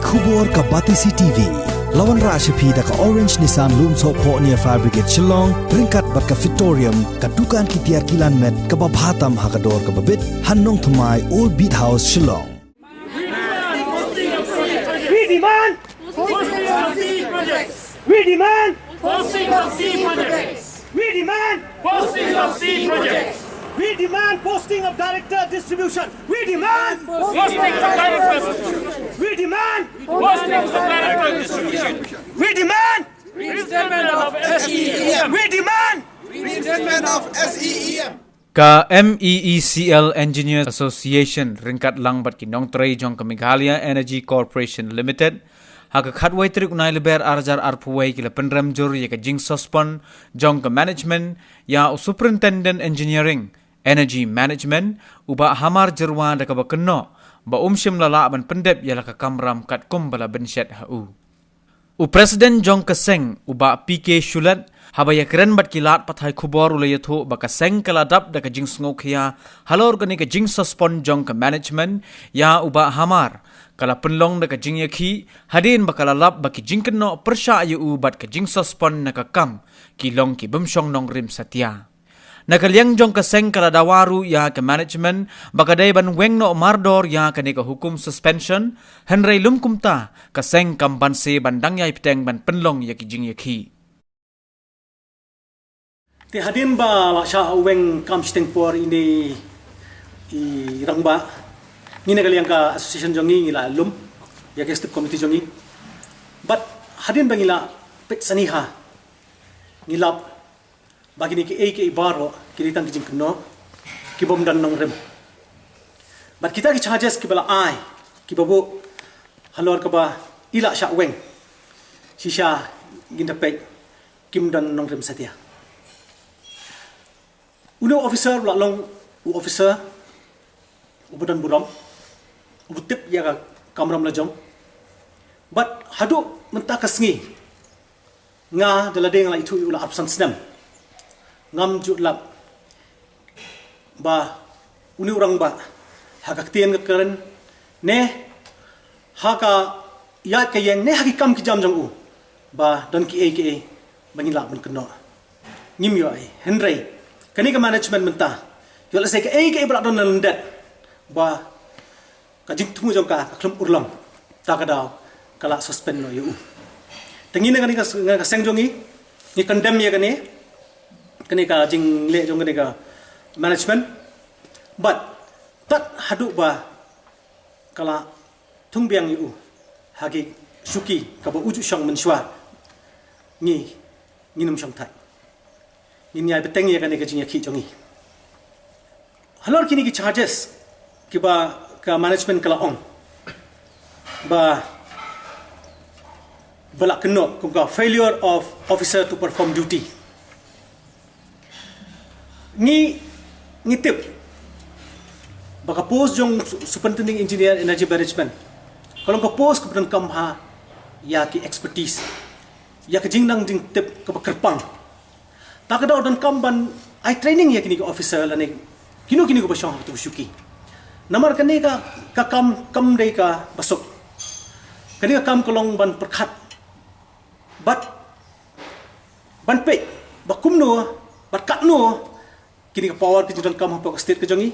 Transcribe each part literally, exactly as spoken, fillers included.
Khubor ka Batesi T V. La wanrah sha phi da ka Orange Nissan Lumsohphoh near Fire Brigade Shillong, ryngkat bad ka Fitorium, ka dukan ki tiar kilan met kaba bha tam ha ka dor kaba bit, ha Nongthymmai, Old Beat House, Shillong. We demand, we demand, we demand, we demand posting of director distribution. We demand, we demand, we demand, Reinstatement of S E E M. We demand. Reinstatement of S E E M. Ka MEECL Engineers Association ryngkat lang bad ki nongtrei jong ka Meghalaya Energy Corporation Limited, ha ka khatwei tarik u Nailber arhajar arphew wei ki la pynrem jur ïa ka jingsuspend jong ka management ïa u Superintendent Engineering, Energy Management, u Bah Hamar Jyrwa da kaba kynnoh ba um shym la lah ban pyndep ïa la ka kamram katkum ba la bynshet ha u. U President jong ka seng, u Bah P K Shulet, haba ïakren bad ki lad pathai khubor u la ïathuh ba ka seng ka la dap da ka jingsngewkhia halor kane ka jingsuspend jong ka management ïa u Bah Hamar. Ka la pynlong da ka jingïakhih hadien ba ka la lap ba ki jingkynnoh pyrshah ïa u bad ka jingsuspend na ka kam ki long ki bym shong nongrim satia. Na ka liang jong ka seng ka la dawa ruh ïa ka management ba ka dei ban weng noh mardor ïa kane ka hukum suspension, hynrei lym kumta ka seng kam banse ban dang ïai bteng ban pynlong ïa ki jingïakhih. Te hadien ba la shah weng kam shiteng por ine i rangbah, ngi na ka liang ka association jong ngi ngi la lum ïa ka executive committee jong ngi. Bad hadien ba ngi la peit sani ha, ngi lap ba kine kiei kiei baroh ki dei tang ki jingkynnoh ki bym don nongrim. Bad kita ki charges kiba la ai kiba buh halor kaba i la shah weng, shisha ngin da peit kim don nongrim satia. Une u officer u la long u officer uba don burom, uba tip ïa ka kamram lajong. Bad haduh mynta ka sngi nga da lade nga la ithuh ïa u la arphew san snem, ngam ju lap ba une u rangbah ha ka ktien ka kren ne ha ka ïaid ka ïeng ne ha ki kam ki jam jong u ba don kiei kiei ba ngi lah ban kynnoh. Ngim ïohi, hynrei kane ka management mynta, ïoh lehse kaei kaei ba la don na lyndet ba ka jingthmu jong ka ka khlem urlong, ta ka daw ka la suspend noh ïa u. Te ngi na kane ka, ka seng jong ngi ngi condemn ïa kane, kane ka jingleh jong kane ka management. Bad tad haduh ba ka la thung biang ïa u ha ki shuki kaba u ju shong mynshuwa, ngi ngin ym shong thait. Ngin ïai bteng ïa kane ka jingïakhih jong ngi. Halor kine ki charges kiba ka management ka la ong ba, ba la kynnoh kum ka failure of officer to perform duty. Ngi, ngi tip ba ka post jong Superintending Engineer Energy Management ka long ka post kaba donkam ha ïa ki expertise, ïa ka jingnang jingtip kaba kyrpang. Ta ka daw donkam ban ai training ïa kine ki officer lane kino kino kaba shong ha tu shuki. Namar kane ka, ka kam kam dei kaba suk. Kane ka kam ka long ban pyrkhat bad ban peit ba kumno bad katno kine ka power ka jingdonkam hapoh ka state ka jong ngi.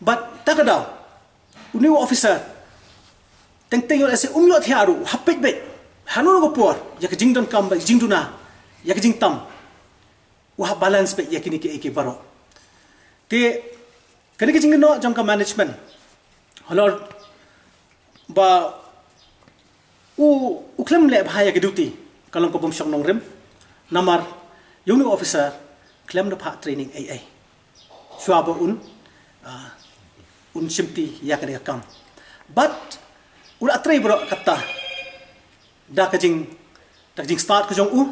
Bad ta ka daw une u officer teng teng ïoh lehse um ïoh thiah ruh, u hap peit beit hano hano ka por ïa ka jingdonkam bad ka jingduna, ïa ka jingtam, u hap balance beit ïa kine kiei kiei baroh. Te kane ka jingkynnoh jong ka management halor ba u, u khlem leh bha ïa ka duty ka long ka bym shong nongrim. Namar ïa une u officer khlem da phah training ei ei shuwa ba un, ah, un shimti ïa kane ka kam. Bad u la trei baroh katta da ka jing, da ka jingstad ka jong u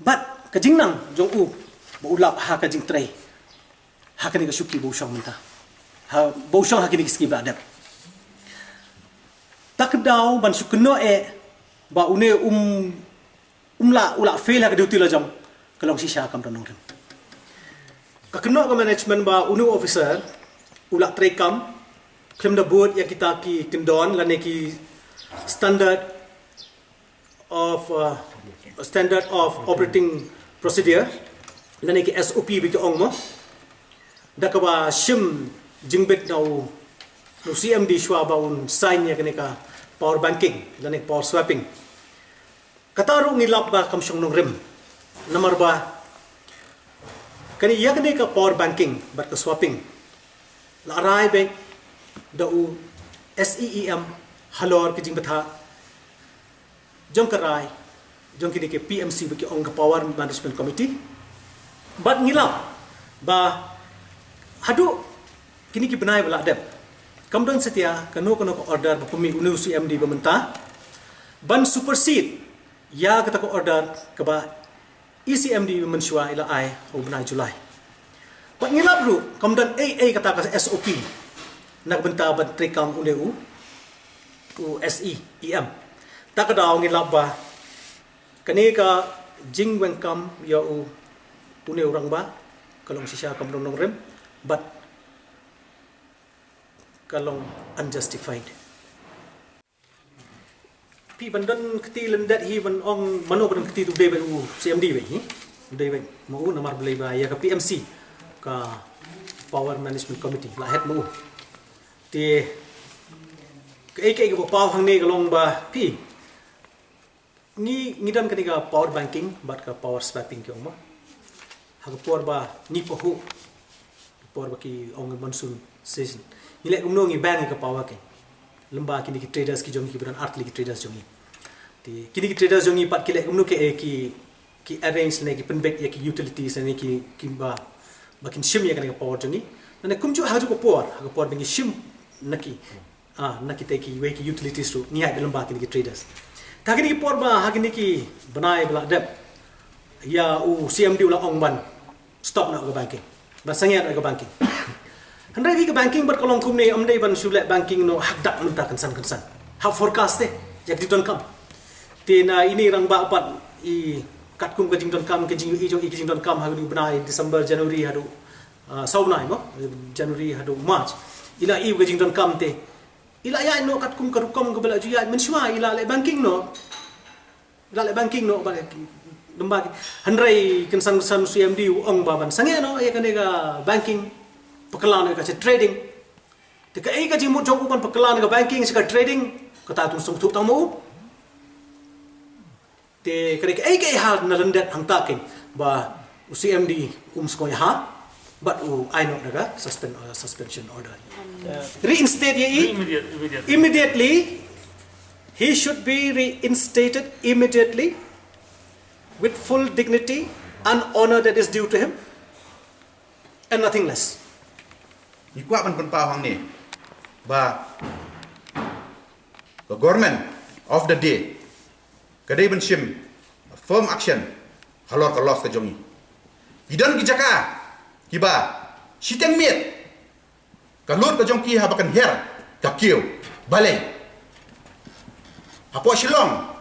bad ka jingnang jong u ba u lap ha ka jingtrei ha kane ka shuki ba u shong mynta, ha ba u shong ha kine ki sngi ba la dep. Ta ka daw ban shu kynnoh eh ba une um, um lah, u lah fail ha ka duty lajong, ka long shisha kam don nongrim. Ka kynnoh ka management ba une u officer u lah trei kam khlem da bud ïa kita ki kyndon lane ki Standard of uh, Standard of Operating Procedure, lane ki S O P ba ki ong mo, da kaba shim jingbit na u, u C M D shuwa ba un sign ïa kane ka power banking lane power swapping. Kata ruh ngi lap ba kam shong nongrim. Namar ba kane, ïa kane ka power banking bad ka swapping la rai beit da u S E E M halor ka jingbthah jong ka rai jong kine ki P M C ba ki ong ka Power Management Committee. Bad ngi lap ba haduh kine ki bnai ba la dep, kam don satia kano kano ka order ba pynmih une u C M D ba mynta ban supersede ïa kata ka order kaba E C M D ba mynshuwa i la ai ha u bnai July. Bad ngi lap ruh kam don ei ei kata ka S O P na ka bynta ban treikam une u, u S E E M. Ta ka daw ngi lap ba kane ka jingweng kam ïa u, une u rangbah ka long shisha kam don nongrim bad ka long unjustified. Phi ban don kti lyndet hi ban ong mano ka don kti tu dei beit u C M D beit hi. Dei beit ma u namar balei ba ïa ka P M C, ka Power Management Committee la het ma u. Te kaei kaei kaba paw hangne ka long ba phi, ngi ngi don kane ka power banking bad ka power swapping ki ong ma. Ha ka por ba ngi pahuh, ka por ba ki ong monsoon season, ngi leh kumno ngi bank ïa ka power ki lem bad kine ki traders ki jong ngi, ki ba don artylli ki traders jong ngi. Te kine ki traders jong ngi pat ki leh kumno ki, eh, ki, ki arrange ne ki pynbeit ïa ki utilities ne ki, ki ba, ba kin shim ïa kane ka power jong ngi. Nane kumjuh ha kajuh ka por, ha ka por ba ngi shim na ki, ah, na kita kiwei ki utilities ruh ngi ïaid lem bad kine ki traders. Ta kine ki por ba ha kine ki bnai ba la dep, ïa u C M D u la ong ban stop noh ka banking, ban sangeh noh ka banking. Hynrei ka banking bad ka long kumne, ym dei ban shu leh banking noh ha ka dak mynta kynsan kynsan, ha forecast te ïa ka jingdonkam. Te na ine i rangbah pat i katkum ka jingdonkam, ka jingïohi jong i ka jingdonkam ha kane u bnai December, January haduh, ah, saw bnai mo, January haduh March. I la ïohi ka jingdonkam te i la ïaid noh katkum ka rukom kaba la ju ïaid mynshuwa, i la leh banking noh. I la leh banking noh bad lem bad ki. Hynrei kynsan kynsan u C M D u ong ba ban sangeh noh ïa kane ka banking, pynkylla noh ïa ka sha trading. Te kaei ka jingmut jong u ban pynkylla noh ka banking sha ka trading? Kata tu sngewthuh tang ma u. Te ka dei kaei kaei ha na lyndet hangta kein ba u C M D um sngewbha bad u ai noh da ka suspend, uh, suspension order. Reinstate ïa i. Immediate, immediate. Immediately, he should be reinstated immediately with full dignity and honor that is due to him and nothing less. Ngi kwah ban pynpaw hangne ba ka government of the day ka dei ban shim firm action halor ka loss ka jong ngi. Ki don ki jaka kiba shiteng miet ka lut ka jong ki haba kan hiar ka kiew. Balei? Hapoh Shillong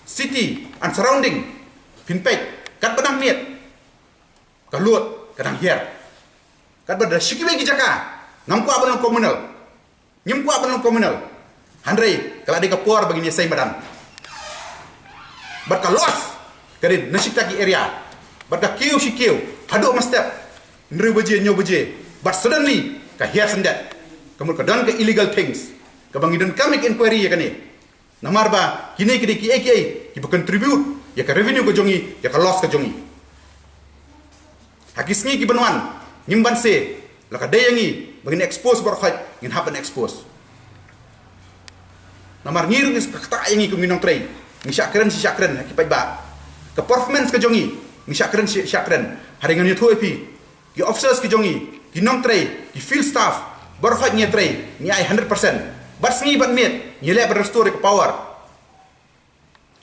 city and surrounding, phin peit katba dang miet ka lut ka dang hiar. Katba da shi kiwei ki jaka, ngam kwah ban long communal. Ngim kwah ban long communal. Hynrei ka la dei ka por ba ngin ïaseng madan. Bad ka loss ka dei na shi kita ki area. Bad ka kiew shi kiew haduh mynstep hynriew baje, hynñiew baje. Bad suddenly ka hiar syndet. Ka mut ka don ka illegal things kaba ngi donkam ïa ka inquiry ïa kane. Namar ba kine ki dei kiei kiei kiba contribute ïa ka revenue ka jong ngi, ïa ka loss ka jong ngi. Ha ki sngi kiban wan, ngim banse, la ka dei ïa ngi ba ngin expose baroh khoit, ngin hap ban expose. Namar ngi ruh ngi sa ktah ïa ngi kum ngi nongtrei, ngi shah kren shi shah kren ha ki paidbah. Ka performance ka jong ngi, ngi shah kren shi shah kren. Hynrei ngan ïathuh ïa phi, ki officers ki jong ngi, ki nongtrei, ki field staff, baroh khoit ngi ïatrei, ngi ai hundred percent. Bad sngi bad miet ngi leh ban restore ïa ka power.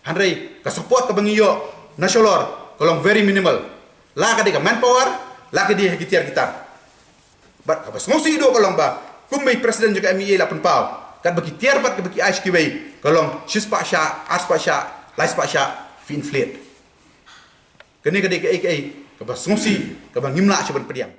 Hynrei ka support kaba ngi ïoh na shalor ka long very minimal. La ka dei ka manpower, la ka dei ha ki tiar ki tar. Bad kaba sngewsih duh ka long ba kumba i president jong ka M E A la pynpaw, katba ki tiar bad kaba ki ai sha kiwei ka long shispah shah, arspah shah, laispah shah, phi inflate. Kane ka dei kaei kaei kaba sngewsih kaba ngim lah shuh ban pdiang.